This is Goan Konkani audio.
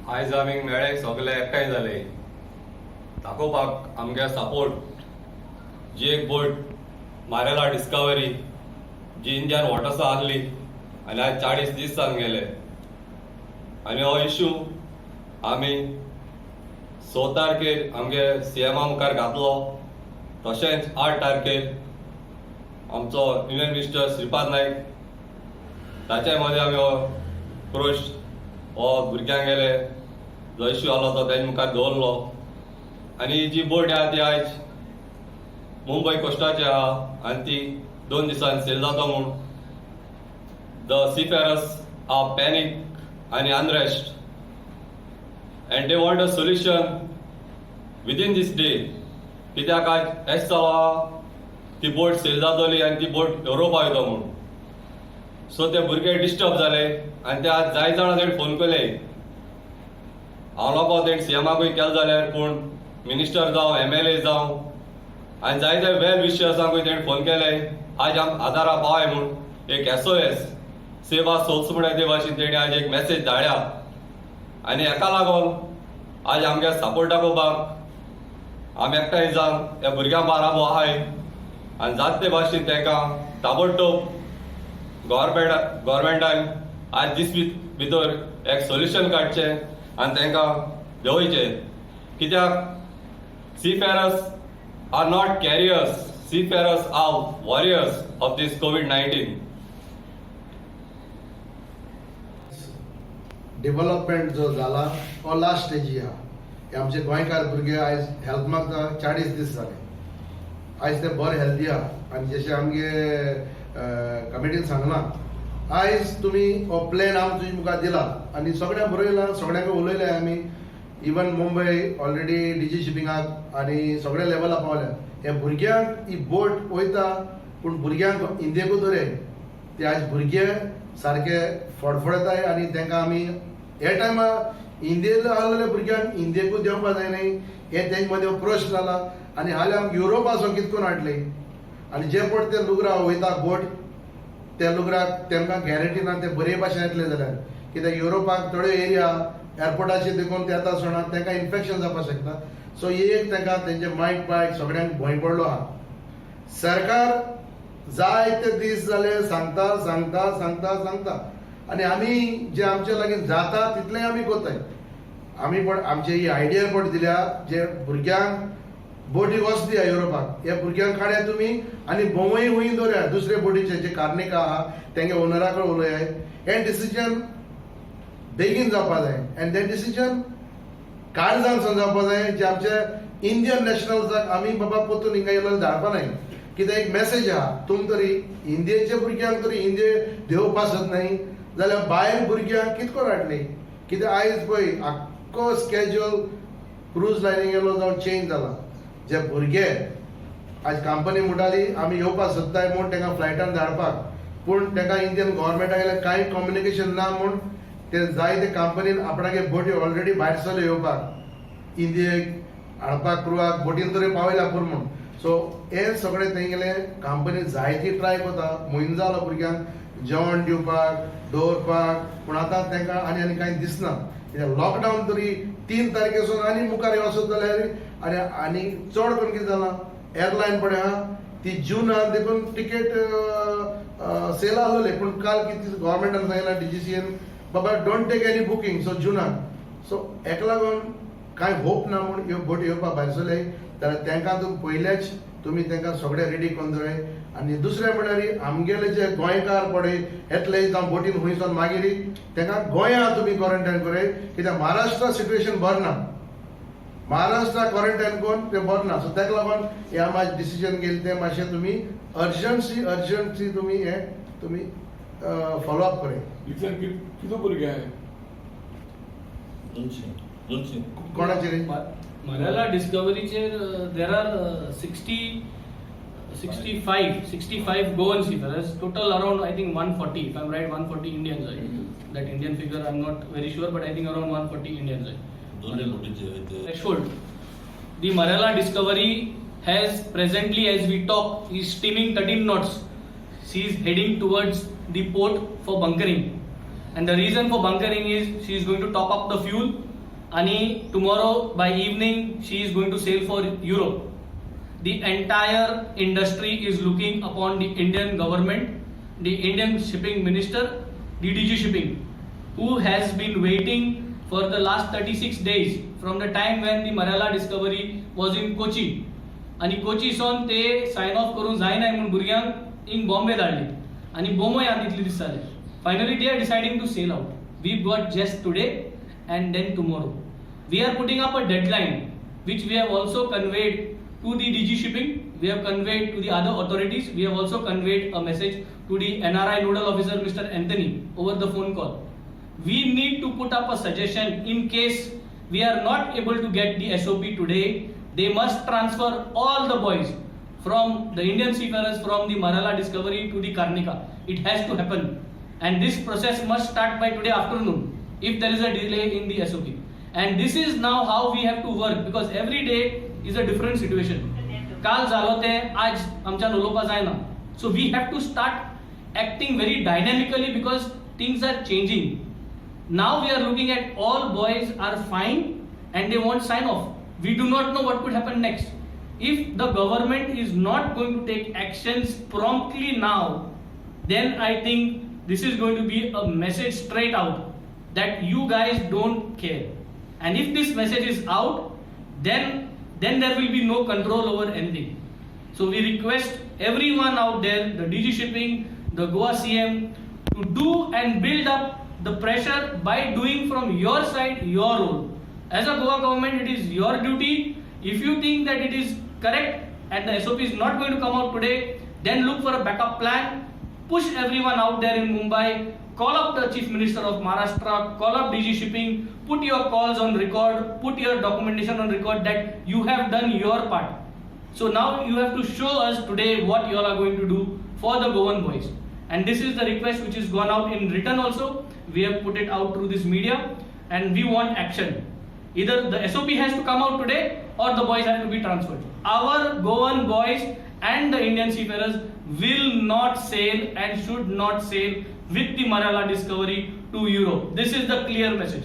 आयज आमी मेळे सगळे एकठांय जाले दाखोवपाक आमगे सपोर्ट. जी एक बोट मारेला डिस्कवरी जी इंडियन वॉटर्सा आहली आनी आयज 40 दीस जावन गेले आनी हो इशू आमी 6 तारखेर आमगे सीएमा मुखार घातलो. तशेंच 8 तारखेर आमचो युनियन मिनिस्टर श्रीपाद नायक ताच्या मदें आमी हो प्रश्न, हो भुरग्यांक गेले जो इश्यू आसलो तो तेंच्या मुखार दवरलो. आनी जी बोट आहा ती आयज मुंबय कोस्टाची आहा आनी ती 2 दिसान सेल जाता म्हूण the seafarers are panic आनी unrest and they want a solution within this day. कित्याक आयज हेच चालू आहा, ती बोट सेल जातली आनी ती बोट युरोपा वयता म्हूण. सो ते भुरगे डिस्टर्ब जाले आनी ते आज जाय जाणां तेणी फोन केले. हांव लोकां तेणी सीएमाकूय केलें जाल्यार, पूण मिनिस्टर जावं, एमएलए जावं आनी जायते वेल विशर्सांकूय तेणी फोन केले, आज आम आदारा पावय म्हूण. एक एसओएस, सेवा सोल्स म्हणून ते भाशेन तेणी आज एक मॅसेज धाडल्या आनी हेका लागून आज आमगे सपोर्ट दाखोवपाक आमी एकठांय जावन ह्या भुरग्यां बाराबो आहाय आनी जात ते भाशेन तांकां ताबडतोब गव्हर्मेंटान आज दीस भितर एक सोल्युशन काडचें आनी तांकां देंवयचें. कित्याक seafarers are not carriers, seafarers are warriors of this COVID-19. Development जो जाला हो लास्ट स्टेजी आहा. हे आमचे गोंयकार भुरगे आयज हेल्प मागता. 40 दीस जाले, आयज ते बरे हेल्दी आहा. आनी जशें आमगे कमिटीन सांगलां, आयज तुमी हो प्लॅन आम तुजे मुखार दिला आनी सगळ्यांक बरयला, सगळ्यांक उलयले आमी. इवन मुंबय ऑलरेडी डीजी शिपिंगाक आनी सगळ्या लेवला पावल्या. हे भुरग्यांक ही बोट वयता, पूण भुरग्यांक इंडियेकूच दवरय. ते आयज भुरगे सारके फडफडताय आनी तांकां आमी हे टायमार इंडियेन आहलेल्या भुरग्यांक इंडियेकूच देंवपा जाय न्ही, हे तेंचे मदीं प्रश्न जाला. आनी हालीं आमकां युरोपा सावन कितें करून हाडले आनी जे पळय ते लुगरा वयता बोट, त्या लुगराक तेमकां गॅरंटी ना ते बरे भाशेन येतले जाल्यार. कित्याक युरोपाक थोड्यो एरिया एअरपोर्टाचेर देखून ते येता सोडा, तांकां इन्फेक्शन जावपाक शकता. सो एक तांकां तेंचे मायक बायक सगळ्यांक भंय पडलो आहा. सरकार जायते दीस जाले सांगता सांगता सांगता सांगता आनी आमी जे आमचे लागीं जाता तितलें आमी करताय. आमी पण आमची ही आयडिया पण दिल्या, जे भुरग्यांक बोटी वच दिया युरोपाक, ह्या भुरग्यांक काड्या तुमी आनी भोंवय हुंय दवरया दुसरे बोटीचे, जे कार्निका आहा तेंगे ओनरा कडेन उलयाय. हें डिसिजन बेगीन जावपा जाय आनी तें डिसिजन काळजान जावपा जाय, जे आमचे इंडियन नॅशनल्साक आमी बाबा परतून हिंगा येयलो धाडपा नाय. कित्याक एक मॅसेज आहा, तुम तरी इंडियेच्या भुरग्यांक तरी इंडिये देंवपा सोद न्हय जाल्यार भायर भुरग्यांक कितें करून हाडली? कित्याक आयज पळय आख्खो स्केज्युअल क्रूज लायनींग गेलो जावं चेंज जाला. जे भुरगे आयज कंपनी म्हणटाली आमी येवपाक सोदताय म्हूण तांकां फ्लायटान धाडपाक, पूण तांकां इंडियन गव्हर्मेंटा गेल्यार कांय कम्युनिकेशन ना म्हूण ते जाय ते कंपनीन आपणागे बोटी ऑलरेडी भायर सरले येवपाक, इंडियेक हाडपाक, क्रुवाक बोटीन तरी पावयला पुरो म्हूण. सो हे सगळे तेंगेले कंपनी जायती ट्राय करता, म्हयनो जालो भुरग्यांक जेवण दिवपाक दवरपाक, पूण आतां तांकां आनी आनी कांय दिसना. कित्याक लॉकडावन तरी 3 तारखेसून आनी मुखार वचत जाल्यार आनी आनी चड करून कितें जालां, एअरलायन पळय आहा ती जुनान देखून तिकेट सेल आहलोले, पूण काल कितें गव्हर्मेंटान सांगलां डीजीसीएन, बाबा don't take any booking. So जुनान, सो हेका लागून कांय होप ना म्हूण ह्यो बोटी येवपाक भायर सरले जाल्यार तांकां तुमी पयलेच तुमी तांकां सगळें रेडी करून दवराय. आनी दुसरें म्हणल्यार आमगेले जे गोंयकार पळय येतले जावं बोटीन खंय सावन, मागीर तांकां गोंया तुमी क्वॉरंटायन कराय. कित्याक महाराष्ट्रा सिट्युएशन बरें ना, महाराष्ट्रा क्वॉरंटायन करून तें बरें ना. सो ताका लागून हे आमी डिसिजन घेतलें, तें मातशें तुमी अर्जंसी अर्जंसी तुमी हें तुमी फॉलो अप कराय. इतल्यान कितू भुरगे आहे? 200, 200. कोणाचेर? मरेला डिस्कवरीचेर there are 60, 65, 65 Goan seafarers, total around, I think, 140, if I am right, 140 Indians. That Indian figure I am not very sure, but I think around 140 Indians. दोन्ही बोटीचे ते Threshold. The Marella Discovery has presently, as we talk, is steaming 13 knots. She is heading towards the port for bunkering. And the reason for bunkering is she is going to top up the fuel आणि tomorrow by evening she is going to sail for Europe. The entire industry is looking upon the Indian government, the Indian shipping minister, the DG shipping, who has been waiting for the last 36 days from the time when the Marella Discovery was in Kochi. आनी कोची सोन ते सायन ऑफ करून जायनाय म्हूण भुरग्यांक हिंग बॉम्बे धाडली आनी बोमय आनी इतले दीस जाले. Finally they are deciding to sail out. We got just today and then tomorrow. We are putting up a deadline, which we have also conveyed to the DG shipping, we have conveyed to the other authorities, we have also conveyed a message to the NRI nodal officer, Mr. Anthony, over the phone call. We need to put up a suggestion. In case we are not able to get the SOP today, they must transfer all the boys from the Indian seafarers from the Marella Discovery to the Karnika. It has to happen. And this process must start by today afternoon if there is a delay in the SOP. And this is now how we have to work, because every day is a different situation. काल जालो तें आज आमच्यान उलोवपा जायना. So we have to start acting very dynamically because things are changing. Now we are looking at all boys are fine and they won't sign off. We do not know what could happen next. If the government is not going to take actions promptly now, then I think this is going to be a message straight out that you guys don't care. And if this message is out, then there will be no control over anything. So we request everyone out there, the DG Shipping, the Goa CM, to do and build up the pressure by doing from your side your role. As a Goa government, it is your duty. If you think that it is correct and the SOP is not going to come out today, then look for a backup plan. Push everyone out there in Mumbai. Call up the Chief Minister of Maharashtra, call up DG Shipping, put your calls on record, put your documentation on record that you have done your part. So now you have to show us today what you all are going to do for the Goan boys. And this is the request which is gone out in written also. We have put it out through this media, and we want action. Either the SOP has to come out today or the boys have to be transferred. Our Goan boys and the Indian seafarers will not sail and should not sail with the Marella Discovery to Europe. This is the clear message.